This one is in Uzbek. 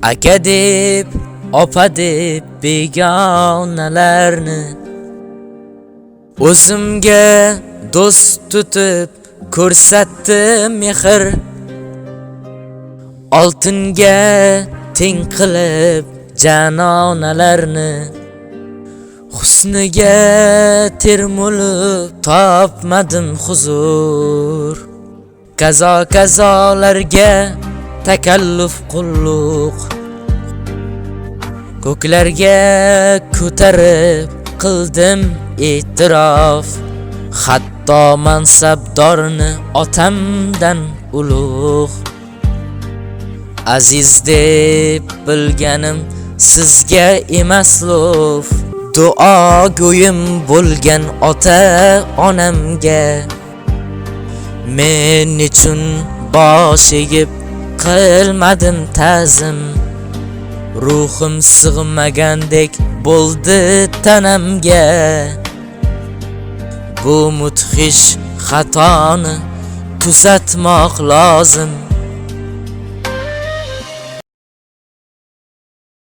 Aka deb, opa deb begonalarni o'zimga do'st tutib ko'rsatdi mehr. Oltinga teng qilib janonalarni, husniga termulib topmadim huzur. Kazo kazolarga takalluf qulluq, ko'klarga ko'tarib qildim e'tirof. Hatto mansabdorni otamdan ulug'. Aziz deb bilganim sizga emas luf, duogo'yim bo'lgan ota onamga. Men nechun bosh egib qilmadim ta'zim, ruhim sig'magandek bo'ldi tanamga. Bu mudhish xatoni tuzatmoq lozim.